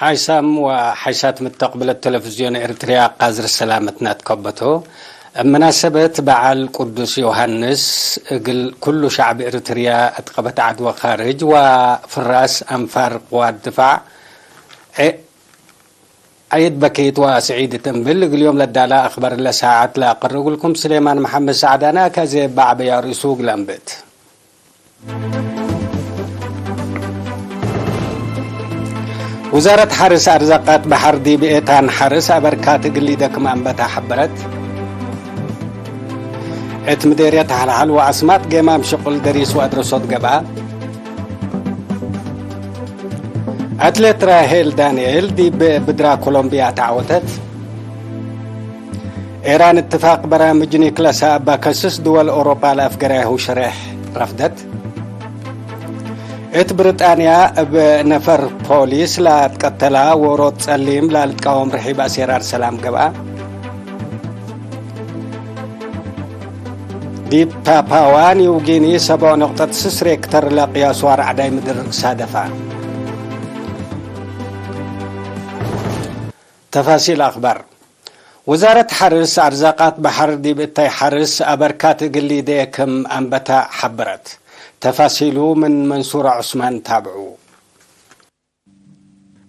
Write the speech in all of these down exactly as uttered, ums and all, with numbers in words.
ሓይሳም ወሓይሳት ምተቅብለት ተለፍዝዮን ኤርትርያ ቃዝር ሰላመትና ትከበቶ። እብ መናሰበት በዓል ቅዱስ ዮሐንስ እግል ኩሉ ሸዕብ ኤርትርያ እት ቀበት ዐድ ወካርጅ ወፍራስ አንፋር ቅዋት ድፋዕ ዐ-፣ ዐየት በኪት ወስዒድ እት እምብል እግል ዮም ለዳላ አክበር ለሳዐት ለአቀርብ እግልኩም ስሌማን መሐመድ ሰዕዳነ። ከዜ በዐበያ ርእሱ እግል አንብት። ውዛረት ሐርስ አርዛቃት በሐር ዲብ ኤታን ሐርስ አበርካት እግል ኢደክም አንበታ ሐበረት። እት ምዴርየት ሐልሐል ወአስማጥ ጌማም ሽቁል ደሪስ ወአድረሶት ገብአ። አትሌት ራሄል ዳንኤል ዲብ ብድራ ኮሎምቢያ ተዐወተት። ኤራን እትፋቅ በራምጅ ኒክለሳ እበ ከስስ ድወል ኦሮጳ ለአፍገራይሁ ሸሬሕ ረፍደት። እት ብሪጣንያ እብ ነፈር ፖሊስ ለአትቀተላ ዎሮት ጸሊም ለልትቃወም ርሒብ አሴራር ሰላም ገብአ። ዲብ ፓፓዋ ኒው ጊኒ ሰብዖ ነቅጠት ስስ ሬክተር ለቅያሱ አርዕዳይ ምድር ሳደፋ። ተፋሲል አክባር። ውዛረት ሐርስ አርዛቃት በሐር ዲብ እተይ ሐርስ አበርካት እግል ሊዴ ክም አንበታ ሐበረት። ተፋሲሉ ምን መንሱረ ዑስማን ታብዑ።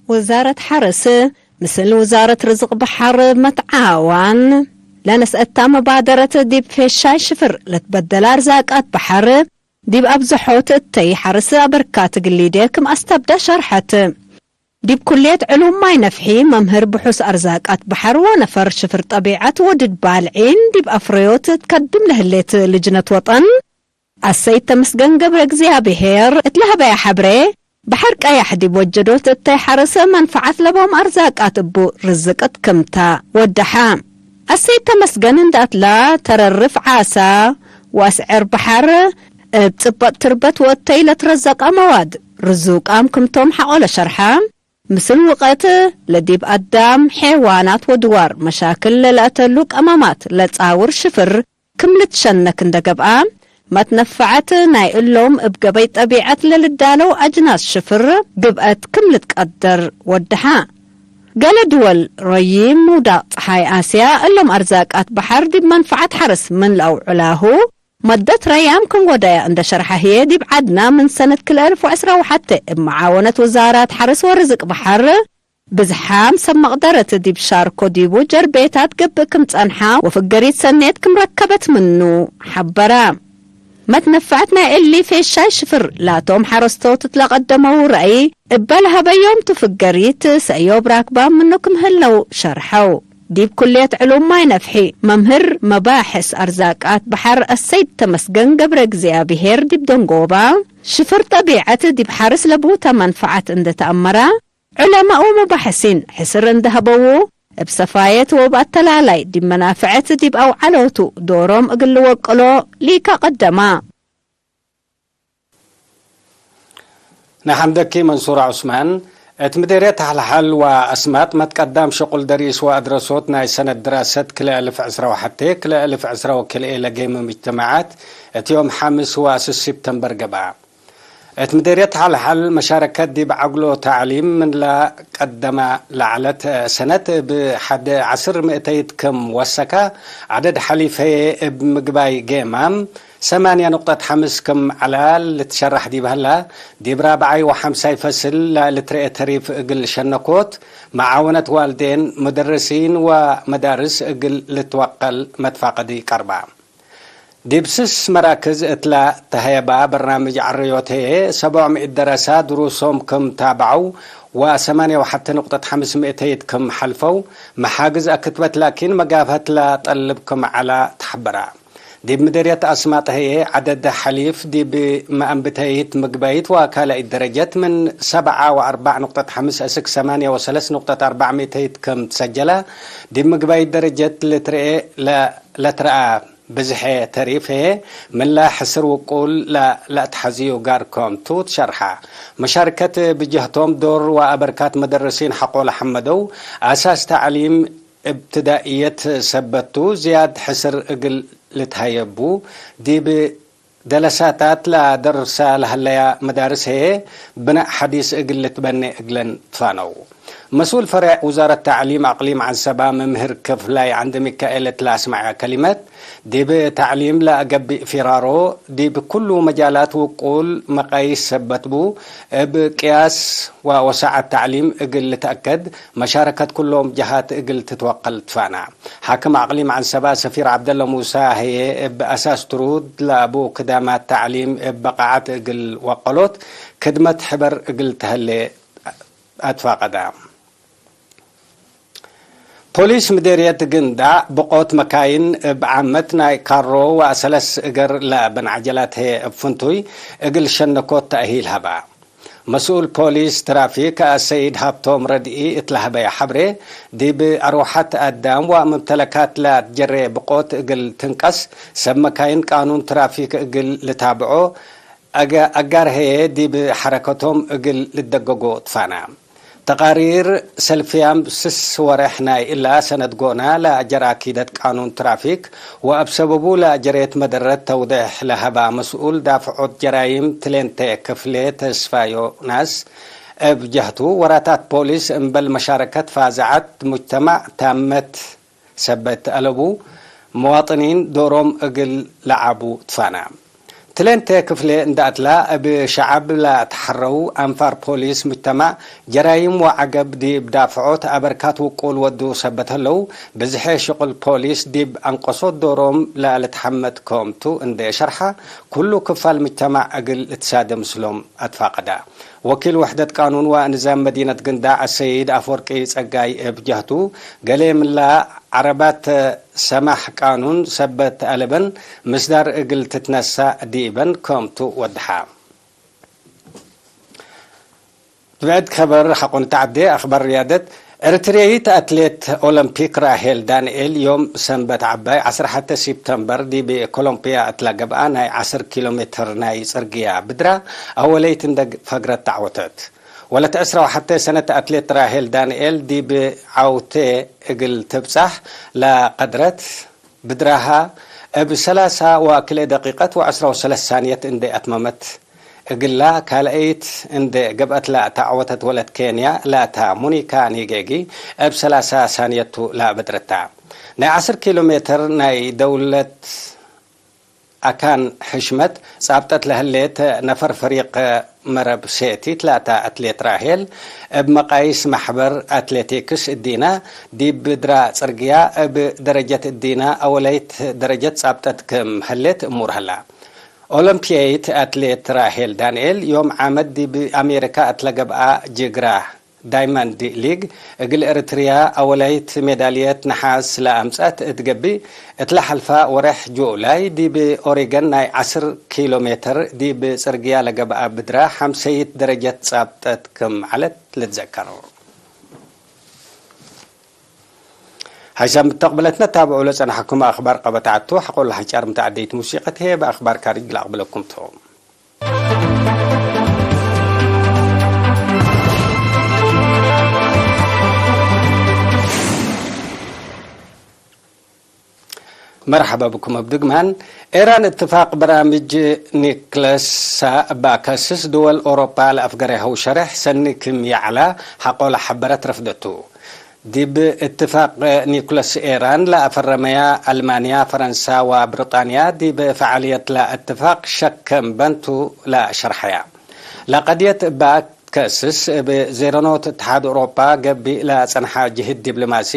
ውዛረት ሐርስ ምስል ውዛረት ርዝቅ በሐር መትዓዋን ለነስአታ መባደረት ዲብ ፌሻይ ሽፍር ለትበደለ አርዛቃት በሐር ዲብ አብዝሖት እተይ ሐርስ አበርካት እግል ሊዴ ክም አስተብደ ሸርሐት። ዲብ ኩልየት ዕሉም ማይ ነፍሒ መምህር ብሑስ አርዛቃት በሐር ወነፈር ሽፍር ጠቢዐት ወድድ ባልዒን ዲብ አፍረዮት ትከድም ለህሌት ልጅነት ወጠን አሰይድ ተመስገን ገብረ እግዚኣብሄር እት ለሀበያ ሐብሬ፣ በሐር ቀያሕ ዲብ ወጀዶት እተይ ሐርስ መንፈዐት ለቦም አርዛቃት እቡ ርዝቅ እት ክምታ ወደሐ። አሰይድ ተመስገን እንደ አትላ ተረርፍ ዓሳ ወአስዕር በሐር እብ ጽበጥ ትርበት ወእተይ ለትረዘቀ መዋድ ርዙቃም ክምቶም ሐቆለ ሸርሐ። ምስል ውቀት ለዲብ አዳም፣ ሔዋናት ወድዋር መሻክል ለለአተሉ ቀመማት ለጻውር ሽፍር ክም ልትሸነክ እንደ ገብአ፣ መትነፈዐት ናይ እሎም እብ ገበይ ጠቢዐት ለልዳለው አጅናስ ሽፍር ግብአት ክም ልትቀደር ወደሐ። ገሌ ድወል ረዪም ምውዳቅ ጸሓይ አስያ እሎም አርዛቃት በሐር ዲብ መንፈዐት ሐርስ ምን ለአውዕላሁ፣ መደት ረያም ክም ወደያ እንደ ሸርሐ ህዬ፣ ዲብ ዐድና ምን ሰነት ክልኤ አልፍ ወዕስራ ወሐቴ እብ መዓወነት ውዛራት ሐርስ ወርዝቅ በሐር፣ ብዝሓም ሰብ መቅደረት ዲብ ሻርኮ ዲቡ ጀርቤታት ገብእ ክም ጸንሓ ወፍገሪት ሰኔት ክም ረከበት ምኑ ሐበረ። መትነፈዐት ናይ እሊ ፌሻይ ሽፍር ላቶም ሐረስቶት እት ለቀደመው ረአይ እበ ለሀበዮም ቱ ፍገሪት ሰእዮብ ራክባም ምኑ ክም ህለው ሸርሐው። ዲብ ኩልየት ዕሉም ማይ ነፍሒ መምህር መባሕስ አርዛቃት በሐር አሰይድ ተመስገን ገብረ እግዚኣብሄር ዲብ ደንጎባ፣ ሽፍር ጠቢዐት ዲብ ሐርስ ለቡተ መንፈዐት እንደ ተአመረ፣ ዑለማኡ ሙባሕሲን ሕስር እንደ ሀበዉ፣ እብ ሰፋየት ወእብ አተላላይ ዲብ መናፍዐት ዲብ አውዐሎቱ ዶሮም እግል ልወቅሎ ሊከ ቀደማ። ነሐምደኪ መንሱር ዑስማን። እት ምዴርየት ሐልሐል ወአስማጥ መትቀዳም ሸቁል ደሪስ ወአድረሶት ናይ ሰነት ድራሰት ክልኤ አልፍ ዕስራ ወሐቴ፣ ክልኤ አልፍ ዕስራ ወክልኤ ለጌመ ምጅተመዓት እት ዮም ሐምስ ወስስ ሲፕተምበር ገብአ። እት ምዴርየት ሐልሐል መሻረከት ዲብ ዐግሎ ተዕሊም ምን ለቀደመ ለዐለት ሰነት እብ ሐደ ዐስር ምእተይት ክም ወሰከ፣ ዐደድ ሐሊፍ ህዬ እብ ምግባይ ጌማም ሰማንያ ንቁጠት ሐምስ ክም ዐለ ልትሸራሕ ዲብ ሀላ፣ ዲብ ራብዓይ ወሐምሳይ ፈስል ለልትረኤ ተሪፍ እግል ሸነኮት መዓወነት ዋልዴን፣ ሙደርሲን ወመዳርስ እግል ልትወቀል መትፋቀዲ ቀርባ። ዲብ ስስ መራክዝ እትለ ተሀየባ በርናምጅ ዐረዮት ህዬ፣ ሰብዕ ምእት ደረሳ ድሩሶም ክም ታብዐው ወሰማንያ ወሐቴ ንቁጠት ሐምስ ምእተይት ክም ሐልፈው፣ መሓግዝ አክትበት ላኪን መጋፍሀት ለጠልብ ክም ዐለ ተሐበረ። ዲብ ምደርየት አስማጥ ህዬ፣ ዐደድ ሐሊፍ ዲብ መአንብተይት ምግበይት ወካልአይት ደረጀት ምን ሰብዓ ወአርበዕ ንቁጠት ሐምስ እስክ ሰማንያ ወሰለስ ንቁጠት አርበዕ ምእተይት ክም ትሰጀለ፣ ዲብ ምግበይት ደረጀት ልትርኤ ለ-፣ ለትረአ ብዝሐ ተሪፍ ህዬ፣ ምንላ ሕስር ውቁል ለ-፣ ለአትሐዝዩ ጋር ክም ቱ ትሸርሐ። መሻርከት ብጀህቶም ዶር ወአበርካት መደርሲን ሐቆለ ሐመደው፣ አሳስ ተዕሊም እብትዳእየት ሰበት ቱ፣ ዝያድ ሕስር እግል ልትሀየቡ፣ ዲብ ደለሳታት ለደርሳ ለሀለያ መዳርስ ህዬ፣ ብናእ ሐዲስ እግል ልትበኔ እግለን ትፋነው። መስኡል ፈሬዕ ውዛረት ተዕሊም አቅሊም ዐንሰባ መምህር ክፍላይ ዐንድ ሚካኤል እት ለአስመዐ ከሊመት፣ ዲብ ተዕሊም ለአገብእ ፊራሮ፣ ዲብ ኩሉ መጃላት ውቁል መቃይስ ሰበት ቡ፣ እብ ቅያስ ወወሳዐት ተዕሊም እግል ልትአከድ፣ መሻረከት ኩሎም ጀሃት እግል ትትወቀል ትፋና። ሓክም አቅሊም ዐንሰባ ሰፊር ዐብደለ ሙሳ ህዬ፣ እብ አሳስ ትሩድ ለአቡ ክዳማት ተዕሊም እብ በቃዐት እግል ወቀሎት ክድመት ሕበር እግል ተህሌ አትፋቀዳ። ፖሊስ ምዴርየት ግንዳዕ ብቆት መካይን እብ ዓመት ናይ ካሮ ወአሰለስ እገር ለአበን ዐጀላት ህዬ እብ ፍንቱይ እግል ሸነኮት ተእሂል ሀባ። መስኡል ፖሊስ ትራፊክ አሰይድ ሀብቶም ረድኢ እት ለሀበየ ሐብሬ፣ ዲብ አርወሐት አዳም ወመምተለካት ለትጀሬ ብቆት እግል ትንቀስ፣ ሰብ መካይን ቃኑን ትራፊክ እግል ልታብዖ፣ አገ-፣ አጋር ህዬ ዲብ ሐረከቶም እግል ልደገጎ ትፋና። ተቃሪር ሰልፍያም ስስ ወሬሕ ናይ እላ ሰነት ጎና ለአጀራ ኪደት ቃኑን ትራፊክ ወእብ ሰበቡ ለአጀሬት መደረት ተውዴሕ ለሀባ መስኡል ዳፍዖት ጀራይም ትሌንቴ ክፍሌ ተስፋዮናስ እብ ጀህቱ፣ ወራታት ፖሊስ እምበል መሻረከት ፋዝዐት ሙጅተማዕ ታመት ሰበት አለቡ፣ መዋጥኒን ዶሮም እግል ለዓቡ ትፋና። ትሌንቴ ክፍሌ እንደ አትላ፣ እብ ሸዐብ ለተሐረው አንፋር ፖሊስ ሙጅተማዕ ጀራይም ወዐገብ ዲብ ዳፍዖት አበርካት ውቁል ወዱ ሰበት ህለው፣ ብዝሐ ሽቁል ፖሊስ ዲብ አንቀሶት ዶሮም ለልትሐመድ ኮምቱ እንዴ ሸርሐ፣ ኩሉ ክፋል ሙጅተማዕ እግል ልትሳደ ምስሎም አትፋቀዳ። ወኪል ውሕደት ቃኑን ወንዛም መዲነት ግንዳዕ አሰይድ አፍወርቂ ጸጋይ እብ ጀህቱ፣ ገሌ ምላ ዐረባት ሰማሕ ቃኑን ሰበት አለበን ምስዳር እግል ትትነሳእ ዲበን ከምቱ ወድሐ። ብዕድ ከበር ሐቆ ንተዐዴ፣ አክባር ርያደት። ኤሪትርያይት አትሌት ኦሎምፒክ ራሄል ዳንኤል ዮም ሰንበት ዐባይ ዐስር ሐተ ሲፕተምበር ዲብ ኮሎምፒያ እትለ ገብአ ናይ ዐስር ኪሎ ሜትር ናይ ጽርግያ ብድራ አወለይት እንደ ፈግረት ተዐወተት። ወለት ዕስራ ወሐተ ሰነት አትሌት ራሄል ዳንኤል ዲብ ዐውቴ እግል ትብጻሕ ለቀድረት ብድራሃ እብ ሰላሳ ወክልኤ ደቂቀት ወዐስራ ወሰለስ ሳንየት እንዴ አትመመት፣ እግላ ካልአይት እንዴ ገብአት ለአታ ዐወተት ወለት ኬንያ ለአታ ሙኒካ ኒጌጊ እብ ሰላሳ ሳንየት ቱ ለአበድረታ። ናይ ዐስር ኪሎ ሜትር ናይ ደውለት አካን ሕሽመት ጻብጠት ለህሌት ነፈር ፈሪቅ መረብ ሴቲት ላታ አትሌት ራሄል፣ እብ መቃይስ መሕበር አትሌቲክስ እዲና፣ ዲብ ብድራ ጽርግያ እብ ደረጀት እዲና አወላይት ደረጀት ጻብጠት ክም ህሌት እሙር ሀላ። ኦሎምፒያይት አትሌት ራሄል ዳንኤል፣ ዮም ዓመት ዲብ አሜሪካ እትለ ገብአ ጅግራ ዳይመንድ ሊግ እግል ኤሪትርያ አወላይት ሜዳልየት ነሓስ ለአምጸአት እት ገብእ፣ እትለ ሐልፋ ወሬሕ ጁላይ ዲብ ኦሬገን ናይ ዐስር ኪሎ ሜትር ዲብ ጽርግያ ለገብአ ብድራ ሐምሰይት ደረጀት ጻብጠት ክም ዐለት ልትዘከር። ሐይሳም ብተቅብለትነ ታብዑ ለጸንሐኩም አክባር ቀበት ዐቱ፣ ሐቆ ለሐጫር ምተዐደይት ሙሲቀት ህዬ በአክባር ካርጅ ለአቅብለኩም ቱ። መርሐባ ብኩም እብ ድግማን። ኤራን እትፋቅ በራምጅ ኒክለሳ እባ ከስስ ድወል ኦሮፓ ለአፍገሬሀው ሸሬሕ ሰኒ ክም ይዐላ ሐቆለ ሐበረት ረፍደቱ። ዲብ እትፋቅ ኒኩለስ ኤራን ለአፈረመያ አልማንያ፣ ፈረንሳ ወብሪጣንያ ዲብ ፈዓልየት ለእትፋቅ ሸክ ክም በንቱ ለሸርሐያ። ለቀድየት እባ ከስስ እብ ዜረኖት እትሓድ ኦሮፓ ገብእ ለጸንሐ ጅህድ ዲብሎማሲ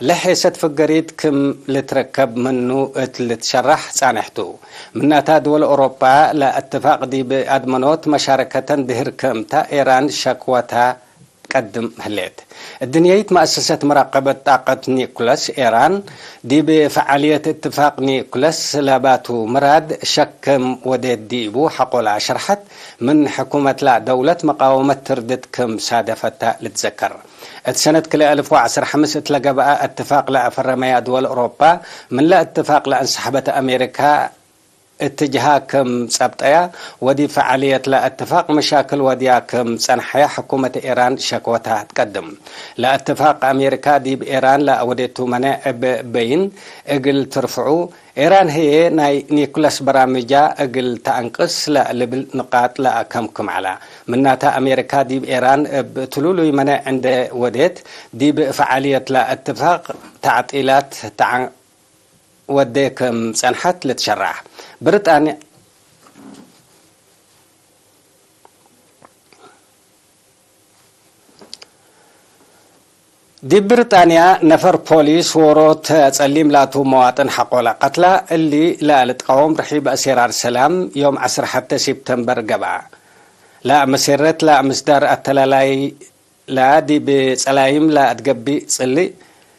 ለሔሰት ፍገሪት ክም ልትረከብ ምኑ እት ልትሸራሕ ጻንሕ ቱ። ምናታ ድወል ኦሮፓ ለእትፋቅ ዲብ አድመኖት መሻረከተን ድህር ክምታ ኤራን ሸክወታ ቀድም ህሌት። እድንያይት መአሰሰት መራቀበት ጣቀት ኒኩለስ ኤራን ዲብ ፈዓልየት እትፋቅ ኒኩለስ ለባቱ ምራድ ሸክ ክም ወዴት ዲቡ ሐቆላ ሸርሐት፣ ምን ሕኩመትላ ደውለት መቃወመት ትርድት ክም ሳደፈታ ልትዘከር። እት ሰነት ክልኤ አልፍ ወዐስር ሐምስ እት ለገብአ እትፋቅ ለአፈረመያ ድወል ኦሮፓ፣ ምን ለእትፋቅ ለአንሰሐበት አሜሪካ፣ እትጅሃ ክም ጸብጠያ ወዲብ ፈዓልየት ለእትፋቅ መሻክል ወድያ ክም ጸንሐያ ሕኩመት ኤራን ሸክወታ ትቀድም። ለእትፋቅ አሜሪካ ዲብ ኤራን ለአወዴቱ መኔዕ እብ በይን እግል ትርፍዑ፣ ኤራን ህዬ ናይ ኒኩለስ በራምጃ እግል ተአንቅስ ለልብል ንቃጥ ለአከምክም ዐላ። ምናተ አሜሪካ ዲብ ኤራን እብ ትሉሉይ መኔዕ እንዴ ወዴት፣ ዲብ ፈዓልየት ለእትፋቅ ተዕጢላት ተዐ-፣ ወዴ ክም ጸንሐት ልትሸራሕ። ብሪጣንያ፣ ዲብ ብሪጣንያ ነፈር ፖሊስ ዎሮት ጸሊም ላቱ መዋጥን ሐቆለ ቀትላ። እሊ ለልትቃወም ርሒብ አሴራር ሰላም ዮም ዐስር ሐተ ሲፕተምበር ገብአ። ለአመሴረት ለምስዳር አተላላይ ላ ዲብ ጸላይም ለአትገብእ ጽልእ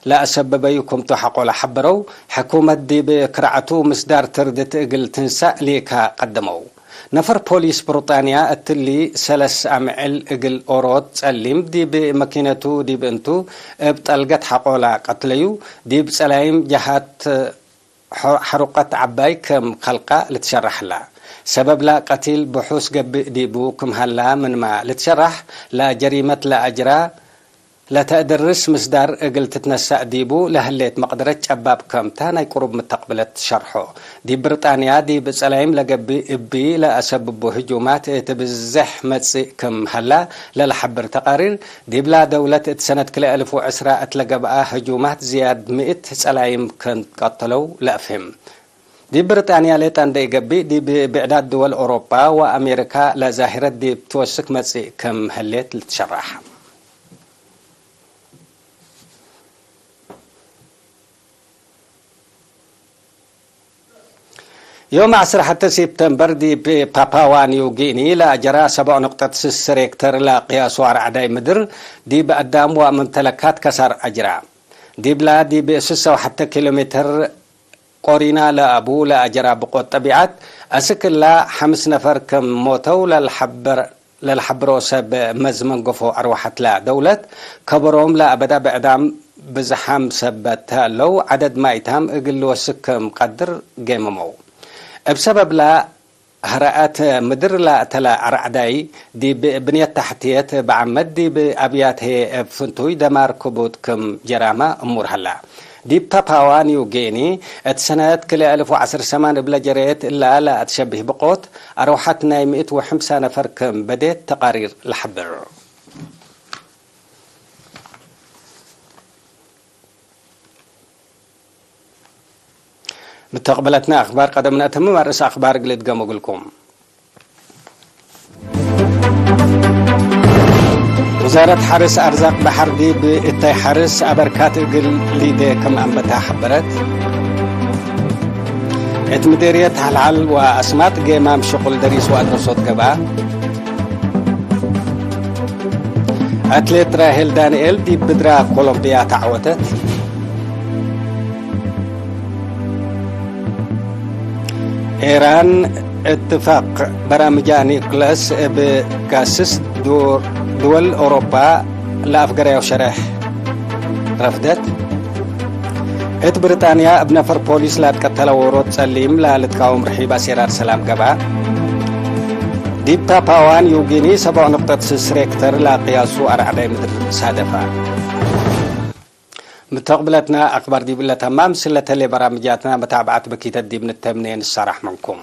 ለአሰበበዩ ክምቱ ሐቆለ ሐበረው። ሕኩመት ዲብ ክርዐቱ ምስዳር ትርድት እግል ትንሳእ ሊካ ቀደመው። ነፈር ፖሊስ ብሩጣንያ እትሊ ሰለስ አምዕል እግል ኦሮት ጸሊም ዲብ መኪነቱ ዲብ እንቱ እብ ጠልገት ሐቆለ ቀትለዩ። ዲብ ጸላይም ጀሃት ሐ-፣ ሐሩቀት ዐባይ ክም ከልቃ ልትሸረሕ ህላ። ሰበብላ ቀቲል ብሑስ ገብእ ዲቡ ክም ሀላ ምንማ ልትሸራሕ፣ ለጀሪመት ለአጅራ ለተአደርስ ምስዳር እግል ትትነሳእ ዲቡ ለህሌት መቅደረት ጨባብ ከምታ ናይ ቅሩብ ምተቅብለት ሸርሖ። ዲብ ብርጣንያ ዲብ ጸላይም ለገብእ እቢ ለአሰብቡ ህጁማት እት ብዝሕ መጽእ ክም ሀላ ለለሐብር ተቃሪር፣ ዲብላ ደውለት እት ሰነት ክልኤ አልፍ ወዕስራ እት ለገብአ ህጁማት ዝያድ ምእት ጸላይም ክም ቀተለው ለአፍህም። ዲብ ብርጣንያ ሌጠ እንዴ ኢገብእ፣ ዲብ ብዕዳት ድወል ኦሮጳ ወአሜሪካ ለዛሂረት ዲብ ትወስክ መጽእ ክም ህሌት ልትሸራሕ። ዮም ዐስር ሐተ ሴፕተምበር ዲብ ፓፓዋ ኒው ጊኒ ለአጀራ ሰብዕ ንቅጠት ስስ ሬክተር ለቅያሱ አርዐዳይ ምድር ዲብ አዳም ወመምተለካት ከሳር አጅራ። ዲብላ ዲብ ስሰ ወሐተ ኪሎ ሜትር ቆሪና ለአቡ ለአጀራ ብቆት ጠቢዐት፣ አስክ እላ ሐምስ ነፈር ክም ሞተው ለልሐብር-፣ ለልሐብሮ ሰብ መዝ መንገፎ አርወሐት ለደውለት ከበሮም ለአበዳ ብዕዳም ብዝሓም ሰበት ተአለው ዐደድ ማይታም እግል ልወስክ ክም ቀድር ገምመው። እብ ሰበብላ፣ ህረአት ምድር ለአተለ አርዐዳይ ዲብ ብንየት ተሕትየት በዐመት ዲብ አብያት ህዬ እብ ፍንቱይ ደማር ክቡድ ክም ጀራመ እሙር ሀላ። ዲብ ፓፓዋ ኒው ጊኒ እት ሰነት ክልኤ አልፍ ወዐስር ሰማን እብለ ጀሬት እላ ለአትሸብህ ብቆት አርወሐት ናይ ምእት ወሐምሳ ነፈር ክም በዴት ተቃሪር ለሐብር። ምተቅበለትነ አክባር ቀደም ነአተምም፣ አርእስ አክባር እግል እድገም እግልኩም። ውዛረት ሐርስ አርዛቅ በሐር ዲብ እተይ ሐርስ አበርካት እግል ሊዴ ክም አንበታ ሐበረት። እት ምዴርየት ሐልሐል ወአስማጥ ጌማም ሽቁል ደሪስ ወአድረሶት ገብአ። አትሌት ራሄል ዳንኤል ዲብ ብድራ ኮሎምቢያ ተዐወተት። ኤራን እትፋቅ በራምጃ ኒኩለስ እብ ጋስስ ዱር ድወል ኦሮፓ ለአፍገረያው ሸሬሕ ረፍደት። እት ብሪጣንያ እብ ነፈር ፖሊስ ላትቀተለ ዎሮት ጸሊም ለልትቃወም ርሒብ አሴራር ሰላም ገብአ። ዲብ ፓፓዋ ኒው ጊኒ ሰብዕ ንቅጠት ስስ ሬክተር ለቅያሱ አርዐዳይ ምድር ሳደፈ። ምተቅብለትነ አክባር ዲብለ ተማም፣ ስለተሌ በራምጃትነ መታብዐት በኪተት ዲብ ንተምኔ ንሰራሕ ምንኩም።